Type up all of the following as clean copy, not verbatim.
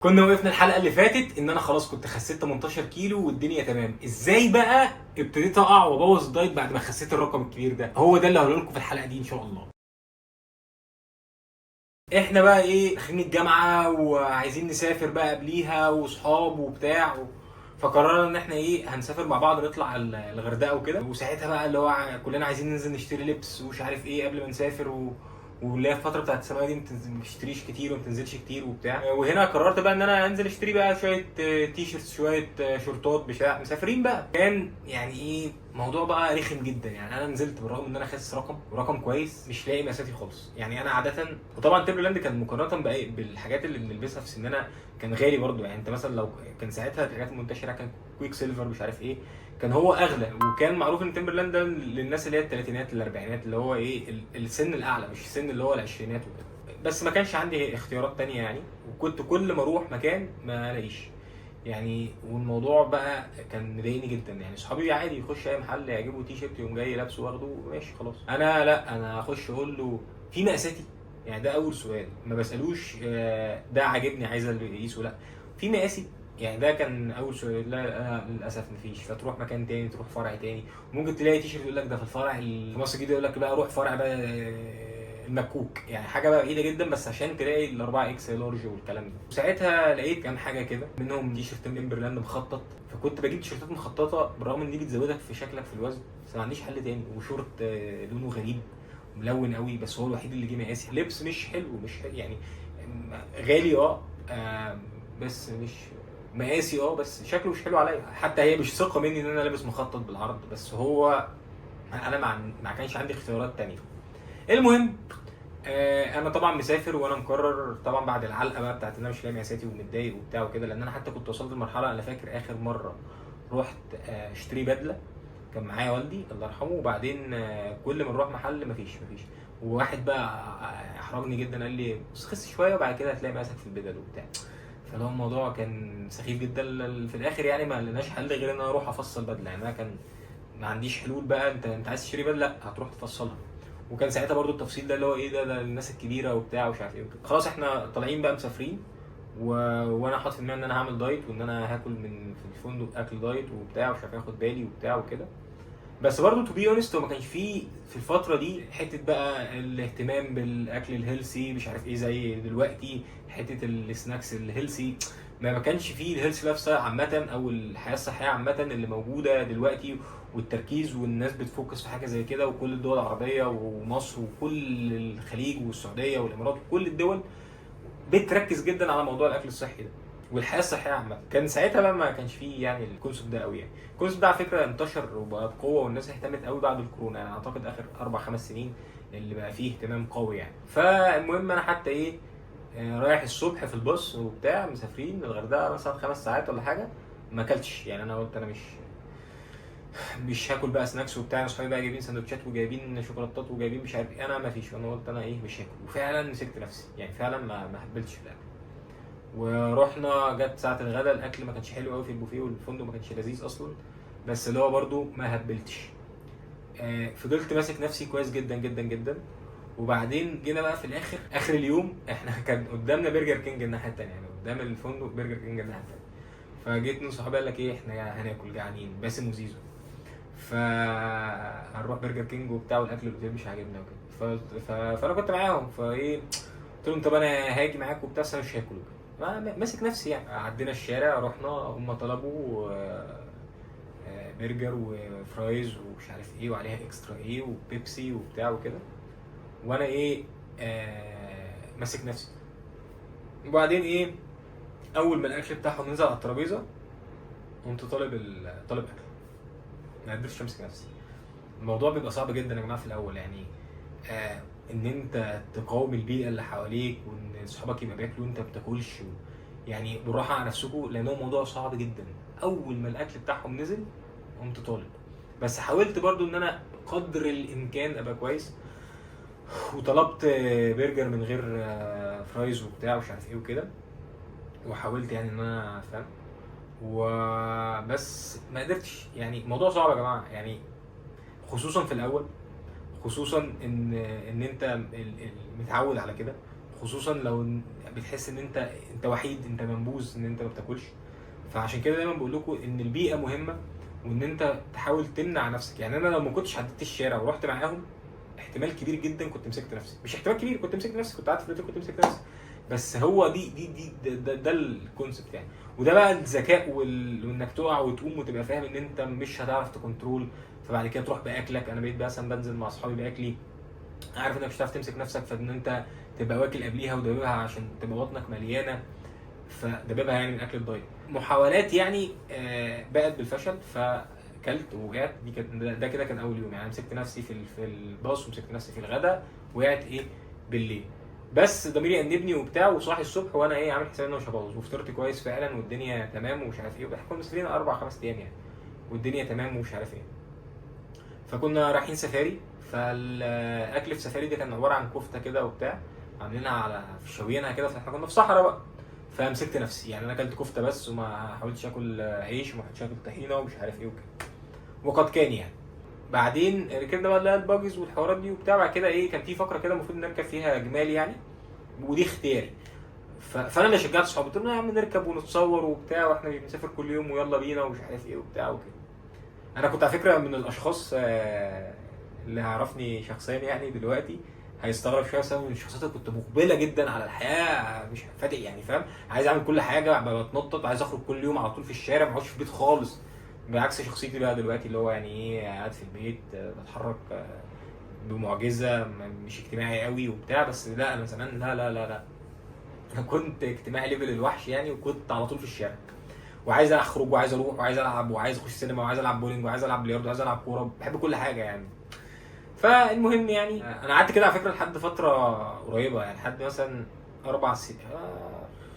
كنا وقفنا الحلقة اللي فاتت ان انا خلاص كنت خسيت 18 كيلو والدنيا تمام. ازاي بقى ابتديت اقع وابوظ الدايت بعد ما خسيت الرقم الكبير ده؟ هو ده اللي هقوله لكم في الحلقة دي ان شاء الله. احنا بقى ايه، داخلين الجامعة وعايزين نسافر بقى قبليها وصحاب وبتاع فقررنا ان احنا ايه، هنسافر مع بعض، نطلع الغردقه وكده. وساعتها بقى اللي هو كلنا عايزين ننزل نشتري لبس ومش عارف ايه قبل ما نسافر واللي هي الفترة بتاعت الثانوية دي ما بتشتريش كتير وما بتنزلش كتير وبتاع. وهنا قررت بقى ان انا انزل اشتري بقى شوية T-shirts، شوية شورتات بتاع، مسافرين بقى. كان يعني ايه، موضوع بقى رخم جدا. يعني انا نزلت بالرغم ان انا خاسس رقم ورقم كويس، مش لاقي مقاساتي خالص. يعني انا عادة، وطبعا Timberland كان مقارنة بقى بالحاجات اللي بنلبسها في سننا كان غالي برضو. يعني انت مثلا لو كان ساعتها الحاجات المنتشرة كان Quiksilver مش عارف ايه، كان هو اغلى. وكان معروف ان Timberland ده للناس اللي هي الثلاثينات الاربعينات، اللي هو ايه السن الاعلى، مش السن اللي هو العشرينات وكده. بس ما كانش عندي اختيارات تانية يعني، وكنت كل ما اروح مكان ما الاقيش يعني. والموضوع بقى كان مضايقني جدا. يعني صحابي عادي يخش اي محل يعجبه تي شيرت يقوم جاي لابسه واخده ماشي خلاص. انا لا، انا اخش اقول له في مقاساتي، يعني ده اول سؤال، ما بسالوش ده عاجبني عايز اقيسه، لا في مقاسي. يعني ده كان اول سؤال. لا انا للاسف مفيش. فتروح مكان تاني، تروح فرع تاني، ممكن تلاقي تيشيرت يقول لك ده في الفرع في مصر الجديده، يقول لك بقى روح فرع بقى المكوك، يعني حاجة بقى بعيدة جدا، بس عشان تلاقي الاربعة X large والكلام ده. وساعتها لقيت كام حاجة كده، منهم تيشيرت Timberland مخطط، فكنت بجيب تيشيرتات مخططه بالرغم ان دي بتزودك في شكلك في الوزن، بس ما عنديش حل تاني. وشورت لونه غريب ملون قوي، بس هو الوحيد اللي جه مقاسي. لبس مش حلو، مش حلو يعني، غالي بس مش مقاسي، بس شكله مش حلو عليا. حتى هي مش ثقة مني ان انا لابس مخطط بالعرض، بس هو انا ما كانش عندي اختيارات تانية. المهم انا طبعا مسافر وانا مقرر طبعا بعد العلقة بقى بتاعت ان انا مش لاقي مقاساتي ومتضايق وبتاع وكده، لان انا حتى كنت وصلت لمرحله، انا فاكر اخر مرة رحت اشتري بدله كان معايا والدي الله يرحمه، وبعدين كل ما نروح محل مفيش. وواحد بقى احرجني جدا، قال لي بس خس شوية وبعد كده هتلاقي مقاسك في البدل وبتاع. فلو الموضوع كان سخيف جدا في الاخر يعني ما لناش حل غير ان انا اروح افصل بدله. يعني انا كان ما عنديش حلول بقى، انت عايز تشتري بدله، لا هتروح تفصلها. وكان ساعتها برضو التفصيل ده اللي هو ايه، ده للناس الكبيرة وبتاع ومش عارف ايه وكده. خلاص احنا طالعين بقى مسافرين وانا حاطط في دماغي ان انا هعمل دايت وان انا هاكل من في الفندق اكل دايت وبتاع ومش عارف اخد بالي وبتاع وكده. بس برضو to be honest هو ما كانش فيه في الفترة دي حتة بقى الاهتمام بالاكل ال healthy مش عارف ايه زي دلوقتي، حتة ال snacks ال healthy، ما كانش فيه ال healthy lifestyle عامة او الحياة الصحية عامة اللي موجودة دلوقتي، والتركيز والناس بت focus في حاجة زي كده. وكل الدول العربية ومصر وكل الخليج والسعودية والامارات وكل الدول بتركز جدا على موضوع الاكل الصحي ده والحياة الصحية عامة. كان ساعتها بقى ما كانش فيه يعني ال concept ده قوي. يعني ال concept ده على فكرة انتشر وبقى بقوة والناس اهتمت قوي بعد الكورونا، يعني اعتقد اخر 4 5 سنين اللي بقى فيه اهتمام قوي يعني. فالمهم انا حتى ايه، رايح الصبح في الباص وبتاع، مسافرين الغردقه مثلا 5 ساعات ولا حاجة، ما اكلتش. يعني انا قلت انا مش هاكل بقى snacks وبتاع. اصحابي بقى جايبين سندوتشات وجايبين شوكولاتات وجايبين مش عارف ايه، انا ما فيش. انا قلت انا ايه، مش هاكل، وفعلا مسكت نفسي، يعني فعلا ما هبلتش في الاكل. ورحنا جت ساعة الغداء، الاكل ما كانش حلو قوي في البوفيه والفندق ما كانش لذيذ اصلا، بس اللي هو برضو ما هبلتش. فضلت ماسك نفسي كويس جدا جدا جدا. وبعدين جينا بقى في الاخر اخر اليوم، احنا كان قدامنا برجر كينج الناحية التانية، يعني قدام الفندق برجر كينج الناحية التانية. فجيت اتنين صحابي قال لك ايه، احنا هناكل جعانين، باسم وزيزو، فهنروح برجر كينج وبتاع، والاكل الاوتيل مش عاجبنا وكده. فانا كنت معاهم، فايه قلت لهم طب انا هاجي معاكم وبتاع بس انا مش هاكل وكده، ماسك نفسي يعني. عدينا الشارع رحنا، هم طلبوا برجر و fries ومش عارف ايه وعليها extra ايه وبيبسي وبتاع وكده، وانا ايه ماسك نفسي. وبعدين ايه، اول ما الاكل بتاعهم نزل على الترابيزة قمت طالب طالب اكل، ما قدرتش امسك نفسي. الموضوع بيبقى صعب جدا يا جماعة في الاول، يعني ان انت تقاوم البيئة اللي حواليك وان صحابك يبقى بياكلوا وانت ما بتاكلش يعني بالراحة على نفسكم لان هو موضوع صعب جدا. اول ما الاكل بتاعهم نزل قمت طالب، بس حاولت برضو ان انا قدر الامكان ابقى كويس، وطلبت برجر من غير fries وبتاع ومش عارف ايه وكده، وحاولت يعني ان انا فاهم وبس ما قدرتش. يعني الموضوع صعب يا جماعة، يعني خصوصا في الاول، خصوصا ان انت متعود على كده، خصوصا لو بتحس ان انت وحيد، انت منبوذ، ان انت ما بتاكلش. فعشان كده دايما بقول لكم ان البيئة مهمة، وان انت تحاول تمنع نفسك. يعني انا لو ما كنتش عديت الشارع ورحت معاهم احتمال كبير جدا كنت مسكت نفسي، مش احتمال كبير، كنت مسكت نفسي، كنت قاعد في البيت كنت مسكت نفسي. بس هو دي دي دي ده ال concept يعني. وده بقى الذكاء وانك تقع وتقوم وتبقى فاهم ان انت مش هتعرف ت control، فبعد كده تروح باكلك. انا بقيت مثلا بنزل مع اصحابي باكلي، عارف انك مش هتعرف تمسك نفسك، فان انت تبقى واكل قبليها ودببها عشان تبقى بطنك مليانة، فدببها يعني من اكل ال diet. محاولات يعني بقت بالفشل، فكلت ووقعت. دي كانت ده كده كان اول يوم يعني. مسكت نفسي في الباص، ومسكت نفسي في الغداء، وقعت ايه بالليل. بس ضميري انبني وبتاع، وصاحي الصبح وانا ايه عامل حسابي ان انا مش هبوظ، وفطرت كويس فعلا والدنيا تمام ومش عارف ايه. احنا كنا مسافرين 4-5 ايام يعني، والدنيا تمام ومش عارف ايه. فكنا رايحين سفاري، فالاكل في سفاري ده كان عبارة عن كفته كده وبتاع، عاملينها على في شوينها كده، فاحنا كنا في صحراء بقى. فمسكت نفسي يعني، انا اكلت كفته بس وما حاولتش اكل عيش وما حاولتش اكل طحينه ومش عارف ايه وكده، وقد كان يعني. بعدين ركبنا بقى اللي هي ال buggies والحوارات دي وبتاع. بعد كده ايه، كان في فقره كده المفروض نركب فيها جمال يعني، ودي اختياري. فانا اللي شجعت صحابي، قلت لهم يا عم نركب ونتصور وبتاع، واحنا بنسافر كل يوم ويلا بينا ومش عارف ايه وبتاع وكده. انا كنت على فكرة من الاشخاص اللي هيعرفني شخصيا يعني دلوقتي هيستغرب شوية، بسبب من الشخصيات اللي كنت مقبله جدا على الحياة، مش فاتق يعني، فاهم، عايز اعمل كل حاجة، بتنطط، عايز اخرج كل يوم على طول في الشارع، ما اقعدش في البيت خالص. بعكس شخصيتي بقى دلوقتي اللي هو يعني ايه، قاعد في البيت، بتحرك بمعجزه، مش اجتماعي قوي وبتاع. بس لا انا زمان لا لا لا لا، انا كنت اجتماعي level الوحش يعني، وكنت على طول في الشارع، وعايز اخرج وعايز اروح وعايز العب وعايز اخش سينما وعايز العب بولينج وعايز العب بلياردو وعايز العب كورة، بحب كل حاجة يعني. فالمهم يعني انا قعدت كده على فكرة لحد فترة قريبه يعني، لحد مثلا 4 سنين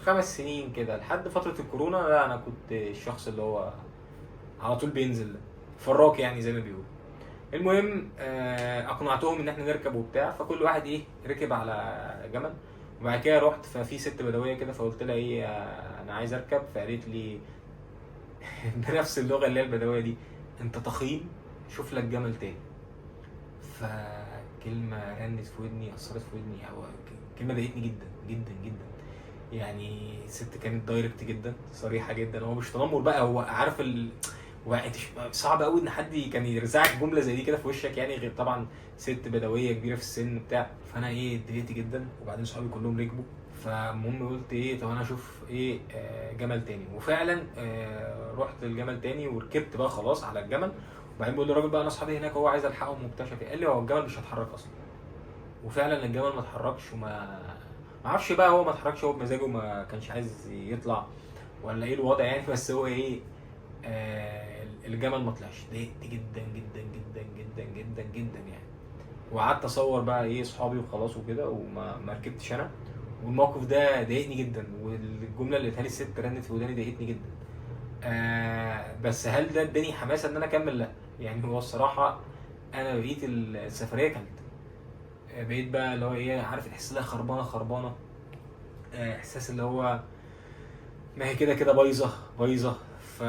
5 سنين كده، لحد فترة الكورونا. لا انا كنت الشخص اللي هو على طول بينزل فراك يعني زي ما بيقولوا. المهم اقنعتهم ان احنا نركب وبتاع، فكل واحد ايه ركب على جمل. وبعد كده رحت، ففي ست بدويه كده، فقلت لها ايه انا عايز اركب، فقالت لي بنفس اللغة اللي هي البدوية دي، انت تخين شوف لك جمل تاني. فكلمه رنت في ودني، اثرت في ودني، او كلمة ضايقتني جدا جدا جدا يعني. الست كانت direct جدا، صريحه جدا، هو مش تنمر بقى، هو عارف صعب قوي ان حد كان يرزعك جملة زي دي كده في وشك يعني، غير طبعا ست بدويه كبيرة في السن بتاع. فانا ايه اتضايقت جدا، وبعدين صحابي كلهم ركبوا. فالمهم قلت ايه، طب انا اشوف ايه جمل تاني. وفعلا رحت الجمل تاني وركبت بقى خلاص على الجمل. وبعدين بقول للراجل بقى انا اصحابي هناك هو عايز الحقهم وبتاع، قال لي هو الجمل مش هيتحرك اصلا. وفعلا الجمل ما اتحركش، وما ما اعرفش بقى هو ما اتحركش هو بمزاجه ما كانش عايز يطلع ولا ايه الوضع يعني، بس هو ايه الجمل ما طلعش. ضايقت جدا جدا جدا جدا جدا جدا يعني. وقعدت اصور بقى ايه اصحابي وخلاص وكده، وما ركبتش انا. والموقف ده ضايقني جدا، والجملة اللي قالتها لي الست رنت في وداني ضايقتني جدا. بس هل ده اداني حماسه ان انا اكمل؟ لا يعني. هو الصراحة انا بقيت السفرية كلت، بقيت بقى اللي هو ايه، عارف الاحساس اللي خربانة خربانة، احساس اللي هو ما هي كده كده بايظة بايظة. ف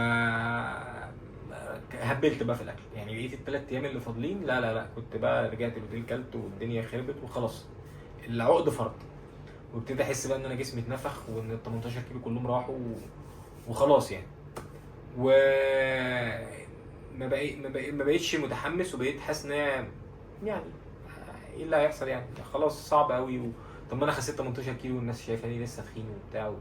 هبلت بقى في الاكل يعني. بقيت ال3 ايام اللي فاضلين لا لا لا، كنت بقى رجعت الاوتيل كلت والدنيا خربت وخلاص، العقد فرط. وابتديت احس بقى ان انا جسمي اتنفخ، وان ال 18 كيلو كلهم راحوا وخلاص يعني. و ما بقيتش متحمس، وبقيت حاسس ان يعني ايه اللي هيحصل يعني، خلاص صعب قوي. طب ما انا خسيت 18 كيلو والناس شايفاني لسه تخين وبتاع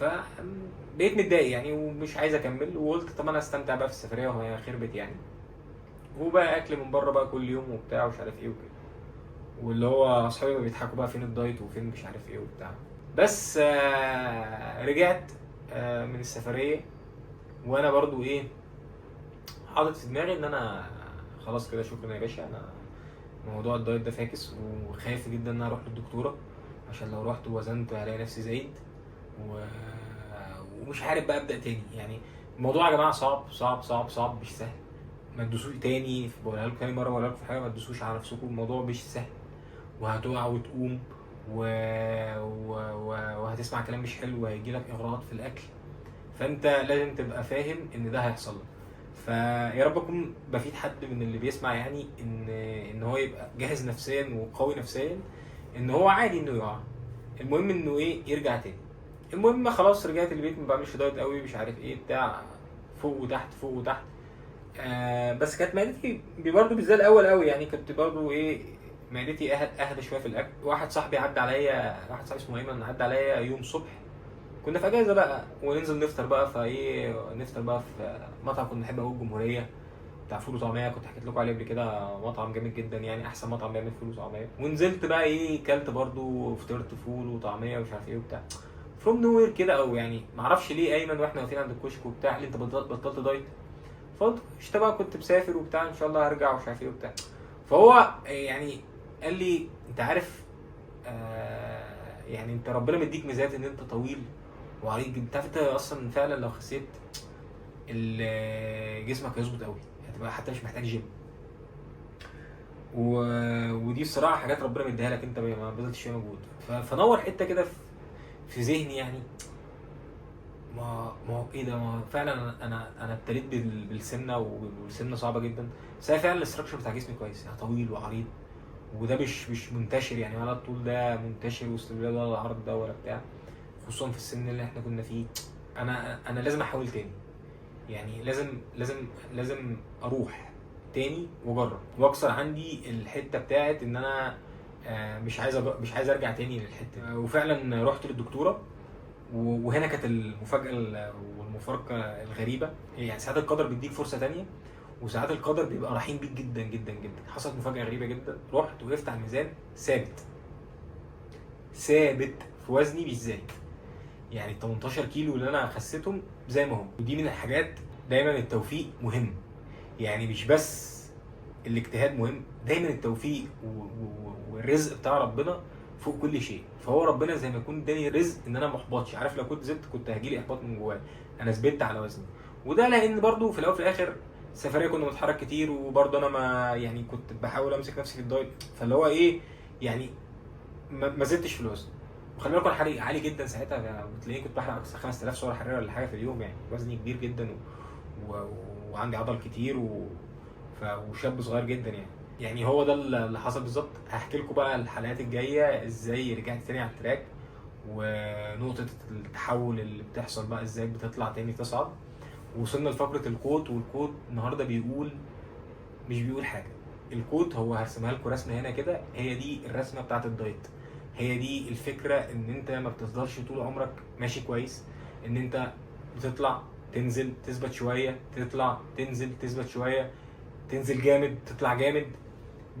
فبقيت متضايق يعني ومش عايز اكمل. وقلت طب انا استمتع بقى في السفرية وهي خربت يعني، وبقى اكل من بره بقى كل يوم وبتاع ومش عارف ايه وكده، واللي هو اصحابي ما بيضحكوا بقى فين الدايت وفين مش عارف ايه وبتاع. بس رجعت من السفرية وانا برضو ايه حاطط في دماغي ان انا خلاص كده شكرا يا باشا، انا موضوع الدايت ده فاكس، وخايف جدا ان انا اروح للدكتوره عشان لو رحت ووزنت هلاقي نفسي زايد ومش عارف بقى ابدا تاني يعني. الموضوع يا جماعة صعب صعب صعب صعب، مش سهل. ما تدوسوش تاني، بقولها لكم تاني مرة، بقولها لكم في حاجة، ما تدوسوش على نفسكم، الموضوع مش سهل، وهتقع وتقوم وهتسمع كلام مش حلو، وهيجي لك اغراءات في الاكل، فانت لازم تبقى فاهم ان ده هيحصل لك. فيا رب اكون بفيد حد من اللي بيسمع يعني، ان هو يبقى جاهز نفسيا وقوي نفسيا، ان هو عادي انه يقع، المهم انه ايه يرجع تاني. المهم خلاص رجعت البيت ما بعملش diet قوي مش عارف ايه بتاع، فوق وتحت فوق وتحت. بس كانت معدتي برضه مش زي الاول قوي يعني، كنت برضه ايه معدتي اهدى شوية في الاكل. واحد صاحبي عدى عليا، واحد صاحبي اسمه ايمن، عدى عليا يوم صبح، كنا في اجازه بقى وننزل نفطر بقى، فايه نفطر بقى في مطعم كنا بنحبه قوي، الجمهورية، بتاع فول وطعميه، كنت حكيت لكم عليه قبل كده، مطعم جامد جدا يعني، احسن مطعم بيعمل فول وطعميه. ونزلت بقى ايه كلت برضو، فطرت فول وطعميه ومش عارف ايه وبتاع، from nowhere كده، او يعني ما اعرفش ليه ايمن واحنا واقفين عند الكشك وبتاع قال لي انت بطلت diet؟ فقلت قشطه بقى، كنت مسافر وبتاع ان شاء الله هرجع ومش عارف ايه وبتاع. فهو يعني قال لي انت عارف يعني انت ربنا مديك ميزات ان انت طويل وعريض جدا، انت عارف انت اصلا فعلا لو خسيت جسمك هيظبط قوي، هتبقى حتى مش محتاج جيم. ودي الصراحة حاجات ربنا مديها لك انت ما بذلتش فيها مجهود. فنور حتة كده في ذهني يعني، ما هو ايه ده، ما فعلا انا ابتليت بالسمنه، والسمنه صعبة جدا، بس انا فعلا ال structure بتاع جسمي كويس يعني، طويل وعريض، وده مش منتشر يعني، ولا الطول ده منتشر وسط الولاد ولا العرض ده ولا بتاع، خصوصا في السن اللي احنا كنا فيه. انا لازم احاول تاني يعني، لازم لازم لازم اروح تاني واجرب واكسر عندي الحتة بتاعت ان انا مش عايز ارجع تاني للحتة دي. وفعلا رحت للدكتوره، وهنا كانت المفاجاة والمفارقه الغريبة يعني، ساعات القدر بيديك فرصة تانية وساعات القدر بيبقى رحيم بيك جدا جدا جدا. حصلت مفاجاة غريبة جدا، رحت وقفت على الميزان ثابت في وزني مش زايد يعني، 18 كيلو اللي انا خسيتهم زي ما هم. ودي من الحاجات دايما التوفيق مهم يعني، مش بس الاجتهاد مهم، دايما التوفيق والرزق بتاع ربنا فوق كل شيء. فهو ربنا زي ما يكون اداني رزق ان انا ما احبطش، عارف لو كنت زدت كنت هجيلي احباط من جوايا، انا ثبت على وزني. وده لان برضو في الاول وفي الاخر السفرية كنا بنتحرك كتير، وبرضو انا ما يعني كنت بحاول امسك نفسي في ال diet، فاللي هو ايه يعني ما زدتش في الوزن. وخلي بالكم الحرق عالي جدا ساعتها، بتلاقيني كنت بحرق اكثر 5000 سعره حرارية ولا حاجة في اليوم يعني، وزني كبير جدا وعندي عضل كتير وشاب صغير جدا يعني. يعني هو ده اللي حصل بالظبط. هحكي لكم بقى الحلقات الجاية ازاي رجعت تاني على ال track، ونقطة التحول اللي بتحصل بقى ازاي بتطلع تاني تصعد. وصلنا لفقره ال quote، وال quote النهارده بيقول، مش بيقول حاجة، ال quote هو هرسمها لكم رسمه هنا كده، هي دي الرسمة بتاعت ال diet، هي دي الفكرة، ان انت ما بتفضلش طول عمرك ماشي كويس، ان انت بتطلع تنزل تثبت شوية، تطلع تنزل تثبت شوية، تنزل جامد تطلع جامد.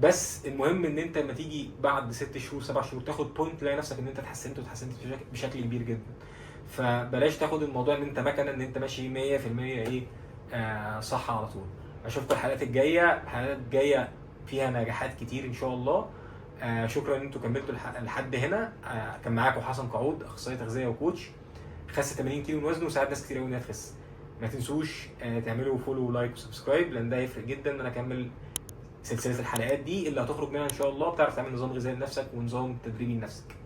بس المهم ان انت لما تيجي بعد 6 شهور 7 شهور تاخد point، تلاقي نفسك ان انت اتحسنت وتحسنت بشكل كبير جدا. فبلاش تاخد الموضوع ان انت مكنه، ان انت ماشي 100% ايه صح على طول. اشوفكم الحلقات الجاية، الحلقات الجاية فيها نجاحات كتير ان شاء الله. شكرا ان انتوا كملتوا لحد هنا. كان معاكم حسن قعود، اخصائي تغذية و coach، خس 80 كيلو من وزنه وساعد ناس كتير قوي انها تخس. ما تنسوش تعملوا follow و like و subscribe، لان ده هيفرق جدا ان انا اكمل سلسلة الحلقات دي اللي هتخرج منها ان شاء الله بتعرف تعمل نظام غذائي لنفسك ونظام تدريبي لنفسك.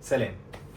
سلام.